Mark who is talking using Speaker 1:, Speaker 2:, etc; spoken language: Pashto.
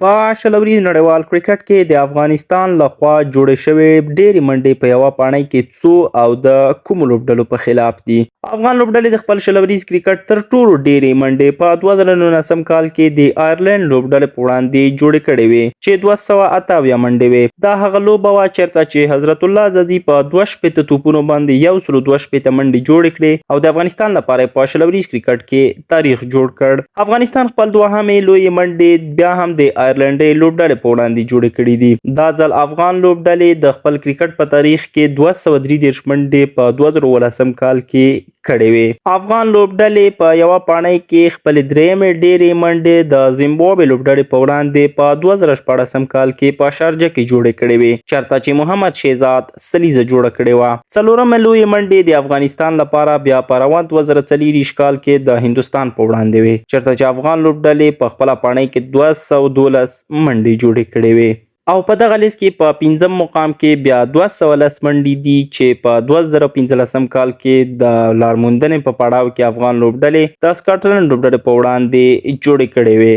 Speaker 1: په 20 اوریز نړیوال کرکټ کې د افغانستان له خوا جوړې شوې ډېرې منډې په یوه پاڼۍ کې څو او د کومو لوبډلو په خلاف دي؟ افغان لوبډلې د خپل 20 اوریز کرکټ تر ټولو ډېرې منډې په 2019 کال کې د آیرلینډ لوبډلې په وړاندې جوړې کړې وې، چې 278 منډې وې. دا هغه لوبه وه چېرته چې حضرت الله ځاځي په 62 توپونو باندې 162 منډې جوړې کړې او د افغانستان لپاره یې په 20 اوریز کرکټ کې تاریخ جوړ کړ. افغانستان خپل دوهمې لویې منډې بیا هم د آیرلنډۍ لوبډلې په وړاندې جوړې کړې دي. دا ځل افغان لوبډلې د خپل کرکټ په تاریخ کې 233 منډې په 2017 کال کې کړې وې. افغان لوبډلې په یوه پاڼۍ کې خپلې درېیمې ډېرې منډې د زیمبابوې لوبډلې په وړاندې په 2016 کال کې په شارجه کې جوړې کړې وې، چېرته چې محمد شهزاد سلیزه جوړه کړې وه. څلورمه لویې منډې د افغانستان لپاره بیا په روان 2024 کال کې د هندوستان په وړاندې وې، چېرته چې افغان لوبډلې په خپله پاڼۍ کې 212 منډې جوړې کړې وې. او په دغه لیست کې په پنځم مقام کې بیا 210 منډې دي، چې په 2015 کال کې د لارموندنې په پړاو کې افغان لوبډلې د سکاټلنډ لوبډلې په وړاندې جوړې کړې وې.